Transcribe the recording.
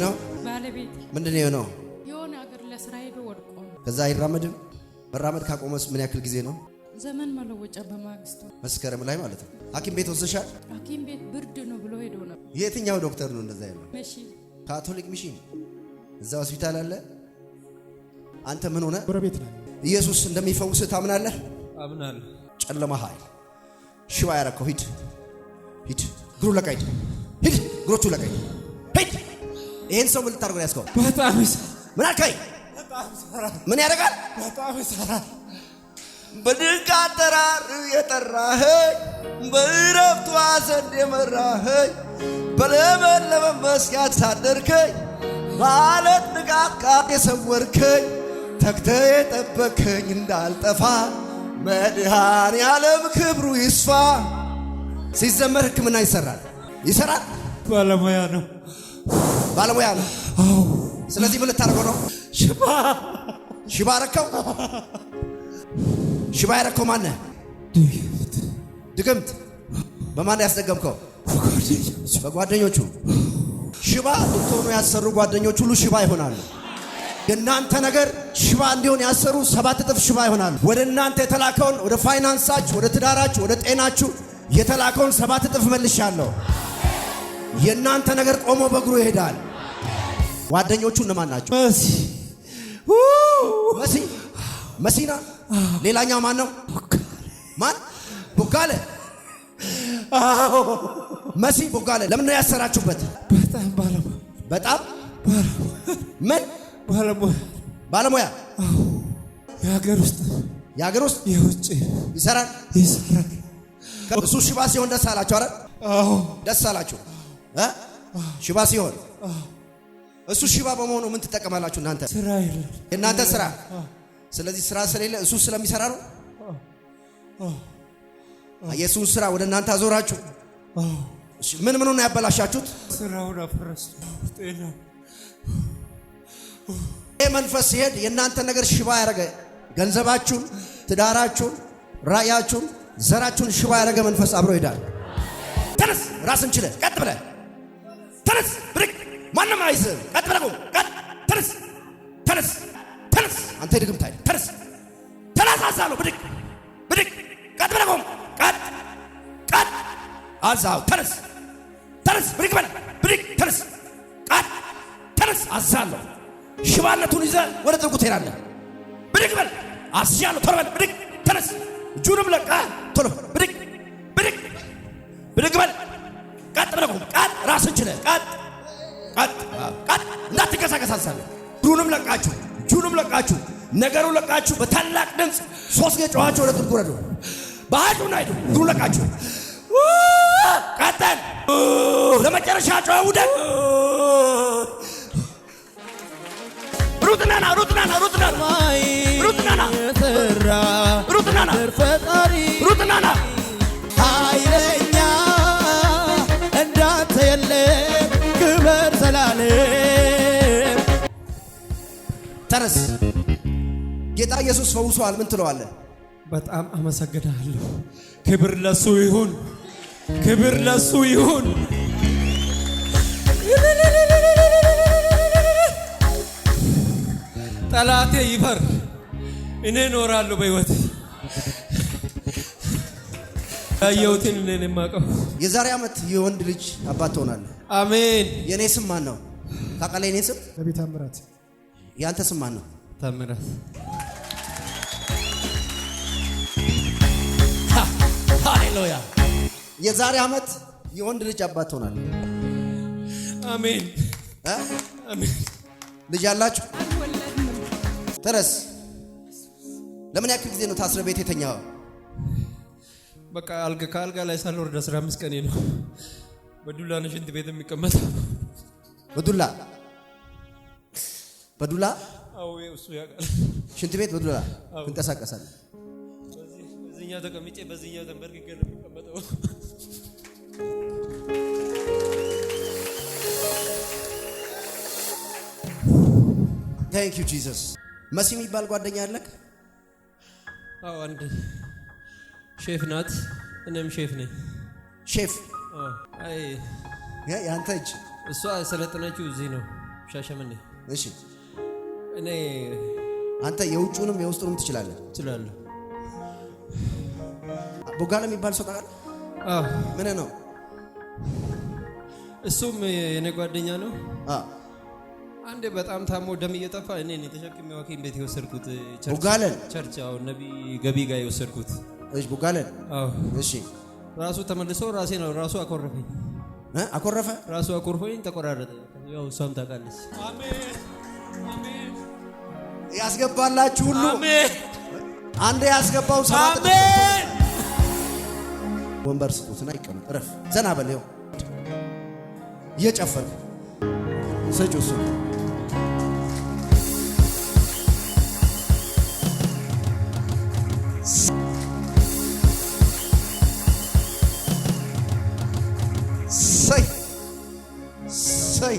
ነው? ባለቤት። ምንድን ነው የሆነው? የሆነ ሀገር ለስራ ሄዶ ወድቆ ነው። ከዛ አይራመድም። መራመድ ካቆመስ ምን ያክል ጊዜ ነው? ዘመን መለወጫ በማግስቱ። መስከረም ላይ ማለት ነው። ሐኪም ቤት ወስደሻል? ሐኪም ቤት ብርድ ነው ብሎ ሄዶ ነው። የትኛው ዶክተር ነው እንደዛ ያለው? መሺ። ካቶሊክ mission እዛ ሆስፒታል አለ። አንተ ምን ሆነ? ጎረቤት ነን። ኢየሱስ እንደሚፈውስ ታምናለህ? አምናለሁ። ጨለማ ኃይል ሽባ ያረከው ሂድ፣ ሂድ፣ እግሩ ለቃ ሂድ፣ ሂድ፣ እግሮቹ ለቃ ሂድ፣ ሂድ። ይሄን ሰው ምን ልታደርገው ነው ያዝከው? በጣም ይሰራል። ምን አልከኝ? ምን ያደርጋል? በጣም ይሰራል። በድንቅ አጠራር የጠራኸኝ፣ በዕረፍቱ ዘንድ የመራኸኝ፣ በለመለመ መስክ ያሳደርከኝ፣ በዓለት ንቃት ቃል የሰወርከኝ፣ ተግተህ የጠበከኝ እንዳልጠፋ፣ መድኃኔ ዓለም ክብሩ ይስፋ። ሲዘመር ሕክምና ይሰራል፣ ይሰራል። ባለሙያ ነው። ባለሙያ ነው። ስለዚህ ምን ልታደርገው ነው? ሽባ። ሽባ ያረከው? ሽባ ያረከው ማነህ? ድግምት። በማን ያስደገምከው? በጓደኞቹ። ሽባ ልትሆኑ ያሰሩ ጓደኞች ሁሉ ሽባ ይሆናሉ። የእናንተ ነገር ሽባ እንዲሆን ያሰሩ 7 እጥፍ ሽባ ይሆናሉ። ወደ እናንተ የተላከውን፣ ወደ ፋይናንሳችሁ፣ ወደ ትዳራችሁ፣ ወደ ጤናችሁ የተላከውን 7 እጥፍ መልሻለሁ። የእናንተ ነገር ቆሞ በእግሩ ይሄዳል። ጓደኞቹ እነማን ናቸው? መሲ። መሲ፣ መሲና ሌላኛው ማን ነው? ማን? ቦጋለ። መሲ፣ ቦጋለ። ለምን ነው ያሰራችሁበት? በጣም ባለሙያ። በጣም ምን? ባለሙያ። ባለሙያ። የሀገር ውስጥ የሀገር ውስጥ የውጭ ይሰራል። ይሰራል። እሱ ሽባ ሲሆን ደስ አላችሁ? አረ አዎ። ደስ አላችሁ እ? ሽባ ሲሆን፣ እሱ ሽባ በመሆኑ ምን ትጠቀማላችሁ እናንተ? ስራ የለም። የእናንተ ስራ። ስለዚህ ስራ ስለሌለ እሱ ስለሚሰራ ነው። የእሱን ስራ ወደ እናንተ አዞራችሁ። እሺ፣ ምን ምን ነው ያበላሻችሁት? ስራውን አፈረስ። ጤና። ይህ መንፈስ ሲሄድ የእናንተ ነገር ሽባ ያደረገ፣ ገንዘባችሁን፣ ትዳራችሁን፣ ራእያችሁን፣ ዘራችሁን ሽባ ያደረገ መንፈስ አብሮ ይሄዳል። ተነስ፣ ራስን ችለህ ቀጥ ብለህ ተነስ፣ ብድግ፣ ማንም አይዝህም። ቀጥ ብለህ ቁም። ቀጥ፣ ተነስ፣ ተነስ፣ ተነስ። አንተ ድግምት ኃይል ተነስ፣ ተነስ፣ አዛለሁ። ብድግ፣ ብድግ፣ ቀጥ ብለህ ቁም። ቀጥ፣ ቀጥ፣ አዛው፣ ተነስ፣ ተነስ፣ ብድግ በል፣ ብድግ፣ ተነስ፣ ቀጥ፣ ተነስ፣ አዛለሁ። ሽባነቱን ይዘህ ወደ ጥልቁ ትሄዳለህ። ብድግ በል፣ አዝዣለሁ። ቶሎ በል፣ ብድግ፣ ተነስ። እጁንም ለቀህ ቶሎ ብድግ፣ ብድግ፣ ብድግ በል። ቀጥ ብለህ ቁም። ቀጥ፣ ራስን ችለህ ቀጥ፣ ቀጥ፣ ቀጥ፣ እንዳትንቀሳቀስ አዛለሁ። እግሩንም ለቃችሁ፣ እጁንም ለቃችሁ፣ ነገሩን ለቃችሁ በታላቅ ድምፅ ሶስት ጊዜ ጮኻችሁ ወደ ጥልቁ ውረዱ። በኃይሉና ሂዱ። እግሩን ለቃችሁ ቀጠል። ለመጨረሻ ጮኸ ውደቅ። ሩጥና ና፣ ሩጥና ና፣ ሩጥና ና፣ ሩጥና ና፣ ሩጥና ና፣ ፈጣሪ ሩጥና ና። ኃይለኛ እንዳንተ የለም፣ ክብር ዘላለም። ተነስ። ጌታ ኢየሱስ ፈውሷል። ምን ትለዋለህ? በጣም አመሰግናለሁ። ክብር ለሱ ይሁን። ክብር ለሱ ይሁን። ጠላቴ ይፈር፣ እኔ እኖራለሁ በሕይወት። ያየሁትን እኔ ነኝ የማውቀው። የዛሬ ዓመት የወንድ ልጅ አባት ትሆናለህ። አሜን። የእኔ ስም ማን ነው? ታውቃለህ? የኔ ስም? ነቢይ ታምራት። የአንተ ስም ማን ነው? ታምራት። ሃሌሉያ። የዛሬ ዓመት የወንድ ልጅ አባት ትሆናለህ። አሜን። እ? አሜን። ልጅ ያላችሁ? አልወለድንም። ተነስ። ለምን ያክል ጊዜ ነው ታስረ ቤት የተኛኸው? በቃ አልጋ ከአልጋ ላይ ሳልወርድ 15 ቀኔ ነው። በዱላ ነው ሽንት ቤት የሚቀመጠው። በዱላ፣ በዱላ? አዎ፣ እሱ ያውቃል። ሽንት ቤት በዱላ ትንቀሳቀሳለህ። በዚህኛው ተቀምጬ በዚህኛው ተንበርክኬ ነው የሚቀመጠው። Thank you Jesus። መሲ የሚባል ጓደኛ አለክ? አዎ፣ አንድ ሼፍ ናት። እኔም ሼፍ ነኝ። ሼፍ? አዎ። አይ የአንተ እጅ እሷ የሰለጠነችው እዚህ ነው። ሻሸመኔ። እሺ። እኔ አንተ የውጭውንም የውስጡንም ትችላለህ። እችላለሁ። ቦጋለ የሚባል ሰው ታውቃለህ? አዎ። ምን ነው? እሱም የኔ ጓደኛ ነው። አ አንዴ በጣም ታሞ ደም እየጠፋ እኔ ነኝ ተሸክሜ ሐኪም ቤት የወሰድኩት። Church ቦጋለን። Church፣ አዎ፣ ነቢይ ገቢ ጋር የወሰድኩት። እሺ፣ ቦጋለን። አዎ። እሺ። ራሱ ተመልሶ ራሴ ነው ራሱ አኮረፈኝ። እ አኮረፈ። ራሱ አኮርፎኝ ተቆራረጠ። ያው እሷም ታውቃለች። ያስገባላችሁ ሁሉ አንዴ ያስገባው 7 ወንበር ስጡትና ይቀመጥ። እረፍ፣ ዘና በል። ይኸው እየጨፈርክ ስጩ። እሱ ሰይ ሰይ።